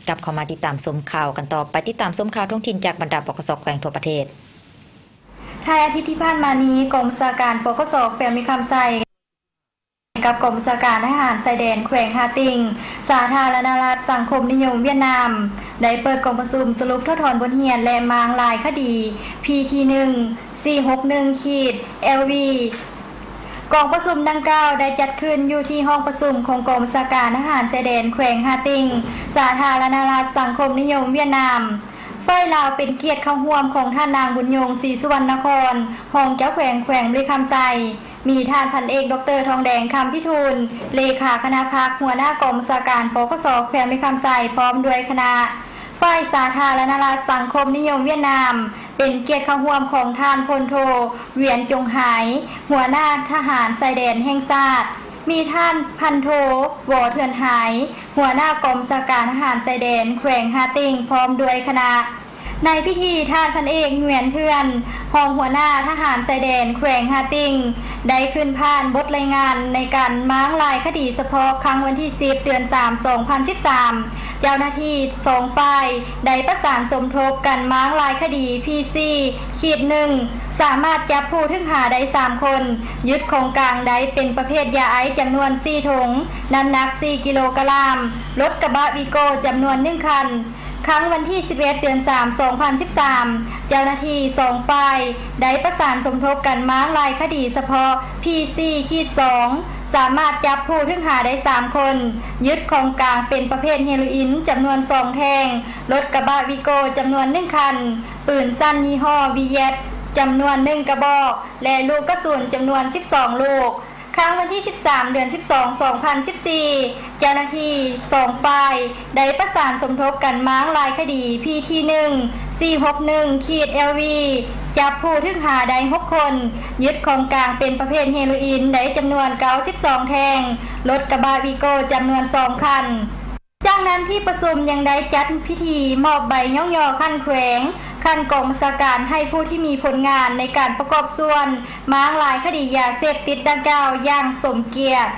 ກັບເຂົ້າມາຕິດຕາມຊົມຂ່າວກັນຕໍ່ໄປ. ຕິດຕາມຊົມຂ່າວທ້ອງຖິ່ນຈາກບັນດາ ປກສ ແຂວງທົ່ວປະເທດ. ທ້າຍອາທິດທີ່ຜ່ານມານີ້, ກອງບັນຊາການ ປກສ ແຂວງບໍລິຄຳໄຊ ກັບກອງບັນຊາການທະຫານຊາຍແດນແຂວງຮ່າຕິງ ສາທາລະນະລັດສັງຄົມນິຍົມຫວຽດນາມ ໄດ້ເປີດກອງປະຊຸມສະຫຼຸບຖອດຖອນບົດຮຽນ ແລະ ມ້າງລາຍຄະດີ ພີທີໜຶ່ງ ສີ່ຫົກໜຶ່ງ ຂີດ ແອລວີ ກອງປະຊຸມດັ່ງກ່າວໄດ້ຈັດຂຶ້ນຢູ່ທີ່ຫ້ອງປະຊຸມຂອງກອງບັນຊາການທະຫານຊາຍແດນແຂວງຮ່າຕິງ ສາທາລະນະລັດສັງຄົມນິຍົມຫວຽດນາມ. ຝ່າຍລາວເປັນກຽດເຂົ້າຮ່ວມຂອງທ່ານນາງ ບຸນຍົງ ສີສຸວັນນະຄອນ ຮອງເຈົ້າແຂວງແຂວງບໍລິຄຳໄຊ, ມີທ່ານພັນເອກ ດອກເຕີ ທອງແດງ ຄຳພິທູນ ເລຂາຄະນະພັກ ຫົວໜ້າກອງບັນຊາການ ປກສ ແຂວງບໍລິຄຳໄຊ ພ້ອມດ້ວຍຄະນະ. ຝ່າຍສາທາລະນະລັດສັງຄົມນິຍົມຫວຽດນາມ ເປັນກຽດເຂົ້າຮ່ວມຂອງທ່ານພົນໂທ ຫວຽນ ຈົງຫາຍ ຫົວໜ້າທະຫານຊາຍແດນແຫ່ງຊາດ, ມີທ່ານພັນໂທ ວໍ ເຖືອນຫາຍ ຫົວໜ້າກອງບັນຊາການທະຫານຊາຍແດນແຂວງຮ່າຕິງ ພ້ອມດ້ວຍຄະນະ. ໃນພິທີ, ທ່ານພັນເອກ ຫງວຽນ ເຖື່ອນ ຮອງຫົວໜ້າທະຫານຊາຍແດນແຂວງຮ່າຕິງ ໄດ້ຂຶ້ນຜ່ານບົດລາຍງານໃນການມ້າງລາຍຄະດີສະເພາະຄັ້ງວັນທີສິບ ເດືອນສາມ ສອງພັນສິບສາມ ເຈົ້າໜ້າທີ່ສອງຝ່າຍໄດ້ປະສານສົມທົບກັນມ້າງລາຍຄະດີ ພີສີ່ ຂີດໜຶ່ງ ສາມາດຈັບຜູ້ຖືກຫາໄດ້ສາມຄົນ, ຍຶດຂອງກາງໄດ້ເປັນປະເພດຢາໄອສ໌ຈຳນວນສີ່ຖົງ, ນ້ຳໜັກສີ່ກິໂລກຣາມ, ລົດກະບະວີໂກ້ຈຳນວນໜຶ່ງຄັນ. ຄັ້ງວັນທີສິບເອັດ ເດືອນສາມ ສອງພັນສິບສາມ ເຈົ້າໜ້າທີ່ສອງຝ່າຍໄດ້ປະສານສົມທົບກັນມ້າງລາຍຄະດີສະເພາະ ພີສີ່ ຂີດສອງ ສາມາດຈັບຜູ້ຖືກຫາໄດ້ສາມຄົນ, ຍຶດຂອງກາງເປັນປະເພດເຮໂຣອິນຈຳນວນສອງແທ່ງ, ລົດກະບະວີໂກ້ຈຳນວນໜຶ່ງຄັນ, ປືນສັ້ນຍີ່ຫໍ້ວີແຊັດຈຳນວນໜຶ່ງກະບອກ ແລະ ລູກກະສຸນຈຳນວນສິບສອງລູກ. ຄັ້ງວັນທີສິບສາມ ເດືອນສິບສອງ ສອງພັນສິບສີ່ ເຈົ້າໜ້າທີ່ສອງຝ່າຍໄດ້ປະສານສົມທົບກັນມ້າງລາຍຄະດີ ພີທີໜຶ່ງ ສີ່ຫົກໜຶ່ງ ຂີດ ແອລວີ ຈັບຜູ້ຖືກຫາໄດ້ຫົກຄົນ, ຍຶດຂອງກາງເປັນປະເພດເຮໂຣອິນໄດ້ຈຳນວນເກົ້າສິບສອງແທ່ງ, ລົດກະບະວີໂກ້ຈຳນວນສອງຄັນ. ຈາກນັ້ນທີ່ປະຊຸມຍັງໄດ້ຈັດພິທີມອບໃບຍ້ອງຍໍຂັ້ນແຂວງ, ຂັ້ນກອງບັນຊາການໃຫ້ຜູ້ທີ່ມີຜົນງານໃນການປະກອບສ່ວນມ້າງລາຍຄະດີຢາເສບຕິດດັ່ງກ່າວຢ່າງສົມກຽດ.